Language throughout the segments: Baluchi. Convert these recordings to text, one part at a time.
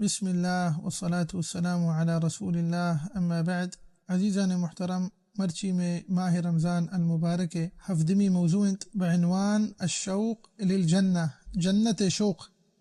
بسم اللہ والصلاة والسلام علی رسول اللہ، اما بعد۔ عزیزان محترم، مرچی میں ماہ رمضان المبارک ہفدمی موضوع انت بعنوان الشوق للجنہ، جنت شوق۔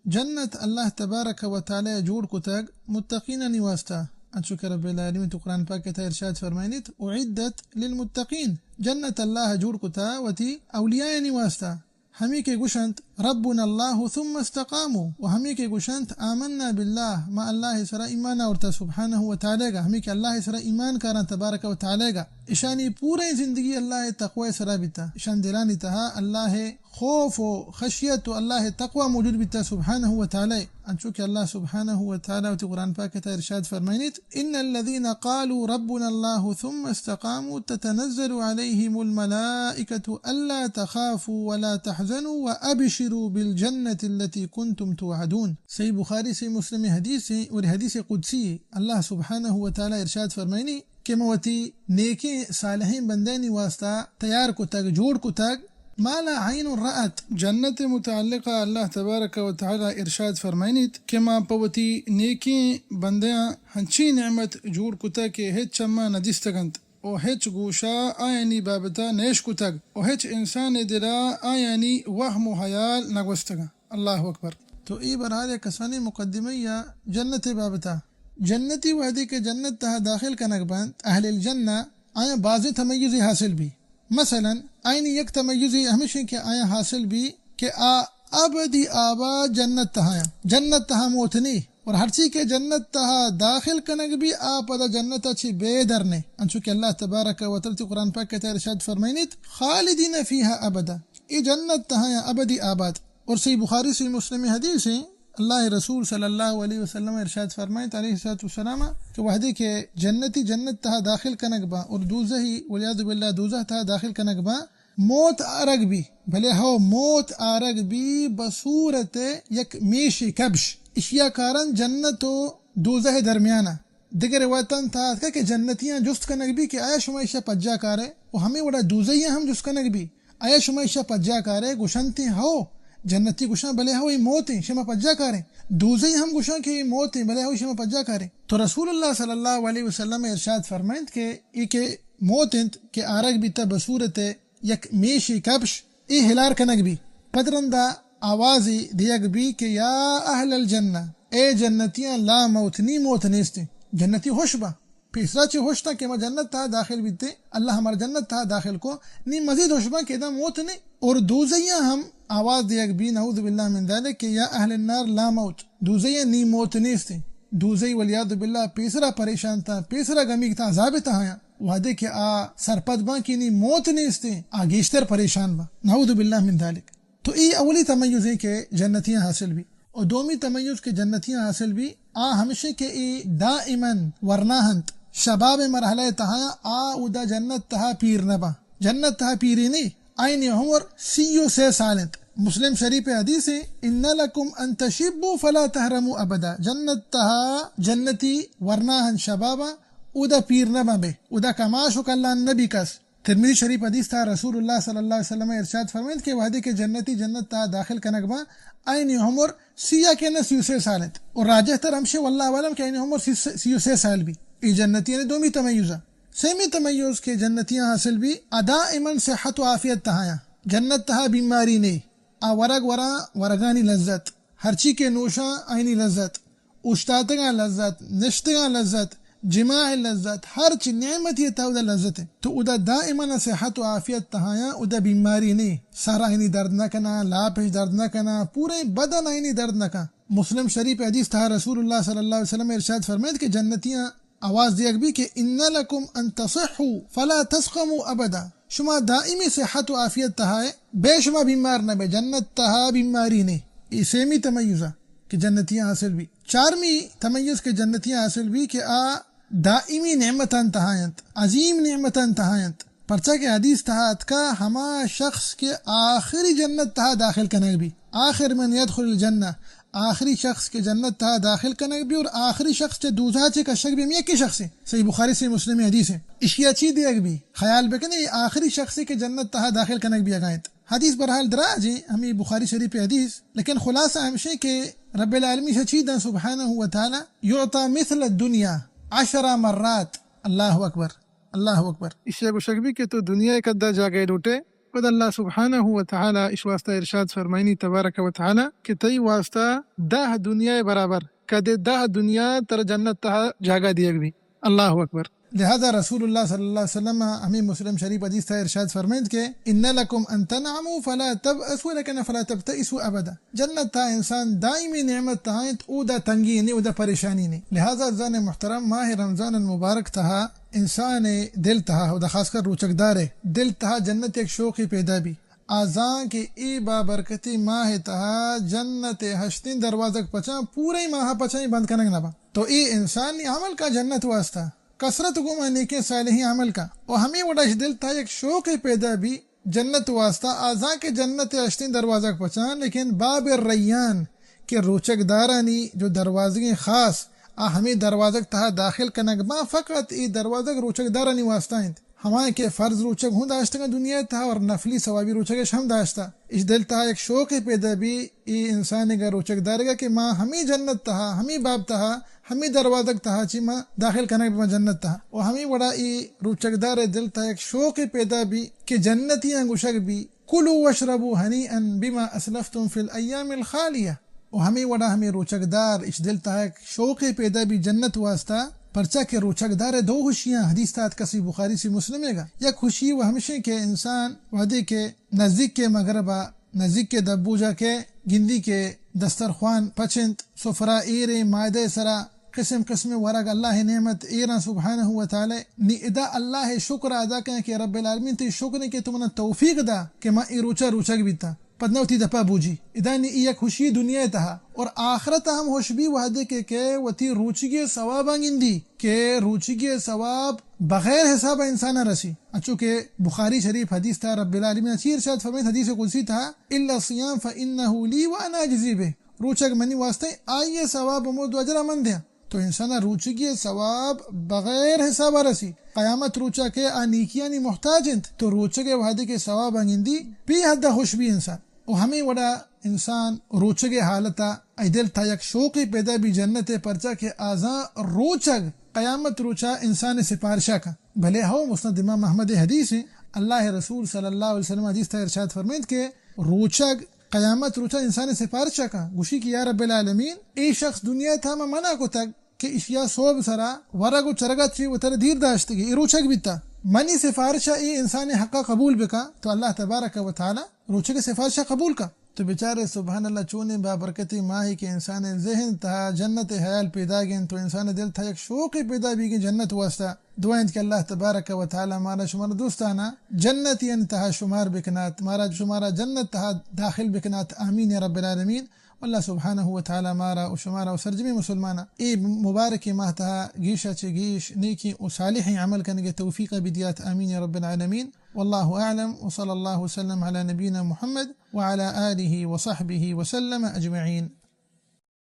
جنت اللہ تبارک و تعالی جوڑ کتگ متقینانی واسطہ، انچو کہ رب العالمین تو قرآن پاک تہا ارشاد فرمائنیت، اعدت للمتقین، جنت اللہ جوڑ کتا وتی اولیاءانی واسطہ۔ ہمے کہ گوشنت ربنا اللہ ثم استقاموا، و ہمے کہ گوشنت آمنا باللہ، ما اللہ سرا ایمان آورتا سبحانہ و تعالی گا، ہمے کہ اللہ سرا ایمان کاراں تبارک و تعالی گا، اشانی پوریں زندگی اللہ تقوی سرا بیتا، اشان دلانی تہا اللہ خوف و خشیت و اللہ تقوی موجود بیتا سبحانہ و تعالی۔ انچو کہ اللہ سبحانہ و تعالی وتی قرآن پاک تہا ارشاد فرمائنیت، ان الذين قالوا ربنا الله ثم استقاموا تتنزل عليهم الملائكة ألا تخافوا ولا تحزنوا وأبشروا بالجنة التي كنتم توعدون۔ صحیح بخاری، صحیح مسلم حدیث ہیں اور حدیث قدسی، اللہ سبحانہ و تعالی ارشاد فرمائنی کہ من وتی نیکیں صالحیں بندیانی واسطہ تیار کتگ، جوڑ کتگ، ما لا عین رأت۔ جنت متعلقہ اللہ تبارک و تعالی ارشاد فرمائنیت کہ ما پہ وتی نیکیں بندیاں ہنچیں نعمت جوڑ کتگ کہ ہچ چماں نہ دیستگ انت و ہچ گوشا آیانی بابتا نیش کتگ و ہچ انسان دلا آیانی وہم و حیال نہ گوستگاں۔ اللہ اکبر۔ تو اے برحال یک کسانی مقدمہ یا جنت بابتا۔ جنتی وہدے کہ جنت تہا داخل کنگ بنت، اہل الجنہ، آیاں بازیں تمیزے حاصل بی۔ مثلاً، آیانی یک تمیزے ہمیش انت کہ آیاں حاصل بی کہ آ ابدی آباد جنت تہا آیاں۔ جنت تہا موت نی۔ اور ہرچی کہ جنت تہا داخل کنگ بی، آ پدا جنت چی بے در نے۔ انچو کہ اللہ تبارک و تعالی قرآن پاک تہا ارشاد فرمائنیت، خالدین فیہا ابدا۔ اے جنت تہا آیاں ابدی آباد۔ اور صحیح بخاری، صحیح مسلم حدیث ہیں، اللہ رسول صلی اللہ علیہ وسلم ارشاد فرمائیت علیہ الصلوۃ والسلام کہ وہدے کہ جنتی جنت تہا داخل کنگ باں اور دوزہی والعیاذ باللہ دوزہ تہا داخل کنگ باں، موت آرگ بی، بلے ہو موت آرگ بی بصورت یک میشے کبش، اشیا کارن جنت و دوزہ درمیانا۔ دگہ روایتان تہا اتکہ کہ جنتیاں جست کنگ بی کہ آیا شما ایشا پجا کارے؟ و ہمے وڑا دوزہیاں ہم جست کنگ بی، آیا شما ایشا پجا کارے؟ گوشنت ہو۔ جنتی گوشاں، بلے ہو، اے موت ہیں، شما پجا کارے؟ دوزہی ہم گوشاں کہ اے موت ہیں، بلے ہو، شما پجا کارے؟ تو رسول اللہ صلی اللہ علیہ وسلم ارشاد فرمائنت کہ اے کہ موت انت کہ آرگ بیتا بصورت یک میشی کبش، اے ہلار کنگ بی۔ پد رندا آوازے دیگ بی کہ یا اہل الجنہ، اے جنتیاں، لا موت، نی موت نیستیں۔ جنتی ہوش با۔ پیسرا چہ ہوشتاں کہ ما جنت تہا داخل بیتیں، اللہ ہمارا جنت تہا داخل کو، نی مزید ہوش باں کہ ادا موت نے۔ اور دوزہیاں ہم آواز دیگ بی، نعوذ باللہ من ذلک، کہ یا اہل النار لا موت، دوزہیاں، نی موت نیستیں۔ دوزہی والعیاذ باللہ پیسرا پریشان تاں، پیسرا گمیگ تاں، عذاب تہایاں۔ وہدے کہ آ سرپد باں کہ نی موت نیستیں، آ گیشتر پریشان باں، نعوذ باللہ من ذلک۔ تو اے اولی تمیزیں کہ جنتیاں حاصل بی۔ و دومی تمیز کہ جنتیاں حاصل بی، آ ہمشیں کہ اے دائماً ورنا انت، شباب مرحلہ تہایاں آ اودا جنت تہا پیر نہ باں۔ جنت تہا پیری نی، آئینی عمر سی و سے سال انت۔ مسلم شریف حدیث ہے، ان لکم ان تشبوا فلا تهرموا ابدا۔ جنت تہا جنتی ورنا انت، شبابا، اودا پیر نہ باں بے، اودا کماش و کلان نہ بی کس۔ ترمذی شریف حدیث تہا رسول اللہ صلی اللہ علیہ وسلم ارشاد فرمائنت کہ وہدے کہ جنتی جنت تہا داخل کنگ باں، آئینی عمر سی یا کہ نہ سی و سے سال انت۔ اور راجح تر ہمشی واللہ اعلم کہ آئینی عمر سی، سی و سے سال بی۔ اے جنتی یعنی دومی تمیزا۔ سیمی تمیز کہ جنتیاں حاصل بی، آ دائماً صحت و عافیت تہایاں۔ جنت تہا بیماری نے۔ آ ورگ وراں ورگانی لذت۔ ہرچی کہ نوشاں آئینی لذت۔ اوشتاتگاں لذت، نشتگاں لذت، جماع لذت، ہرچ نعمتی تہا اودا لذت انت۔ تو اودا دائماً صحت و عافیت تہایاں، اودا بیماری نی، سر آئینی درد نہ کناں، لاپش درد نہ کناں، پوریں بدن آئینی درد نہ کن۔ مسلم شریف حدیث تہا رسول اللہ صلی اللہ علیہ وسلم ارشاد فرمائیت کہ جنتیاں آواز دیگ بی کہ ان لکم ان تصحوا فلا تسقموا ابدا۔ شما دائمی صحت و عافیت تہا ہے، بے شما بیمار نہ بے، جنت تہا بیماری نے۔ اے سیمی تمیزا کہ جنتیاں حاصل بی۔ چارمی تمیز کہ جنتیاں حاصل بی کہ آ دائمی نعمتان تہا انت، عظیم نعمتان تہا انت۔ پرچا کہ حدیث تہا اتکا، ہما شخص کہ آخری جنت تہا داخل کنگ بی، آخر من یدخل الجنہ، آخری شخص کہ جنت تہا داخل کنگ بی اور آخری شخص چہ دوزہ چہ کشگ بی، ہم یکی شخص ہے۔ صحیح بخاری، صحیح مسلم حدیث ہے۔ اشیا چی دیگ بی؟ خیال بکنے، اے آخری شخص ہے کہ جنت تہا داخل کنگ بی اگا انت۔ حدیث برحال دراج ہے، ہمیں بخاری شریف حدیث، لیکن خلاصہ ہمشے کہ رب العالمین شہ چی داں سبحانہ و تعالی؟ یعطی مثل الدنیا عشر مرات۔ اللہ اکبر، اللہ اکبر۔ ایشی ءَ گوشگ بی کہ تو دنیا ءِ کدا جاگہ لوٹے، خود اللہ سبحانہ و تعالی ایش واسطہ ارشاد فرمائنی تبارک و تعالی کہ تئی واسطہ دہ دنیا ءِ برابر، کدے دہ دنیا تر جنت تہا جاگہ دیگ بی۔ اللہ اکبر۔ لہذا رسول اللہ صلی اللہ علیہ وسلم ہمیں مسلم شریف حدیث تہا ارشاد فرمائنت کہ ان لکم ان تنعموا فلا تبأسوا، لیکن فلا تبتئسوا ابدا۔ جنت تہا انسان دائمی نعمت تہا انت، اودا تنگی نے، اودا پریشانی نے۔ لہذا عزیزان محترم، ماہ رمضان المبارک تہا انسان دل تہا، اودا خاص کر روچگ دار دل تہا جنت یک شوقی پیدا بی۔ آ زان کہ اے بابرکتی ماہ تہا جنت ہشتیں دروازگ پچاں، پورے ماہ پچاں بند کنگ نہ باں۔ تو اے انسان نی عمل کا جنت واسطہ، کثرت گوما نیکیں صالحیں عمل کا۔ و ہمیں وڑا اش دل تہا یک شوقی پیدا بی جنت واسطہ، آ زان کہ جنت ہشتیں دروازگ پچاں، لیکن باب الریان کہ روچگ دارانی جو دروازگیں خاص، آ ہمیں دروازگ تہا داخل کنگ باں، فقط اے دروازگ روچگ دارانی واسطہ انت۔ ہمائیں کہ فرض روچگ ہوں داشتگاں دنیا تہا اور نفلی ثوابی روچگش ہم داشتا۔ اش دل تہا یک شوقے پیدا بی اے انسانیگا روچگ دارگا کہ ما ہمیں جنت تہا، ہمیں باب تہا، ہمیں دروازگ تہا چی ما داخل کنگ بما جنت تہا۔ و ہمیں وڑا اے روچگ دار دل تہا یک شوقے پیدا بی کہ جنتیاں گوشگ بی، کلوا واشربوا ہنیئا بما اسلفتم فی الایام الخالیہ۔ و ہمیں وڑا ہمیں روچگ دار اش دل تہا یک شوقے پیدا بی جنت واسطہ، پرچا کہ روچگ دار دو خوشیاں حدیث تہا اتکا، صحیح بخاری صحیح مسلم ئیگا۔ یک خوشی و ہمشیں کہ انسان وہدے کہ نزدیک کے مغربا، نزدیک کے دبوجا کے گندی کے دسترخوان پچ انت، سفرہ ایریں، مائدہ سرا قسم قسم ورگ اللہ نعمت ایراں سبحانہ و تعالی۔ نی ادا اللہ شکر ادا کن کہ رب العالمین تئی شکر کہ تو منا توفیق دا کہ ما اے روچا روچگ بیتا۔ پد نہ وتی دپا بوجی۔ ادا نی اے یک خوشی دنیا تہا۔ اور آخرت ہم خوش بی وہدے کہ، کہ وتی روچگی ثواباں گندی کہ روچگی ثواب بغیر حساب انسان رسی۔ اچو کہ بخاری شریف حدیث تہا رب العالمین چی ارشاد فرمائیت حدیث قدسی تہا، الا الصیام فانہ لی وانا اجزی بہ۔ روچگ منی واسطہ، آئی ثواب ہمود و اجرا من دیاں۔ تو انسان روچگی ثواب بغیر حساب رسی۔ قیامت روچا کہ آ نیکیانی محتاج انت، تو روچگ وہدے کہ ثواب گندی، بے حد خوش بی انسان۔ و ہمیں وڑا انسان روچگ حالتا ای دل تہا یک شوقی پیدا بی جنت، پرچا کہ آزاں روچگ قیامت روچا انسان سفارشا کن۔ بھلے ہو مسند امام احمد حدیث ہیں، اللہ رسول صلی اللہ علیہ وسلم حدیث تہا ارشاد فرمائیت کہ روچگ قیامت روچا انسان سفارشا کن، گوشی کہ یا رب العالمین، اے شخص دنیا تہا ما منع کتگ کہ اشیا سوب سرا ورگ و چرگا چی وتر دیر داشتگی، اے روچگ بیتا، منی سفارشا اے انسان حقا قبول بکن۔ تو اللہ تبارک و تعالی روچگ سفارشا قبول کن۔ تو بچارے سبحان اللہ، چونیں بابرکتیں ماہے کہ انسان ذہن تہا جنت حیال پیداگ انت، تو انسان دل تہا یک شوقے پیدا بیگیں جنت واسطہ۔ دعا انت کہ اللہ تبارک و تعالی مارا شمارا دوستانا جنتیانی تہا شمار بکنات، مارا شمارا جنت تہا داخل بکنات۔ آمین یا رب العالمین۔ واللہ سبحانہ و تعالی مارا و شمارا و سرجمیں مسلمانا اے مبارکیں ماہ تہا گیشا چہ گیش نیکیں و صالحیں عمل کنگے توفیق بدیات۔ آمین یا رب العالمین۔ واللہ اعلم، وصلی اللہ وسلم علی نبینا محمد وعلی آلہ وصحبہ وسلم اجمعین۔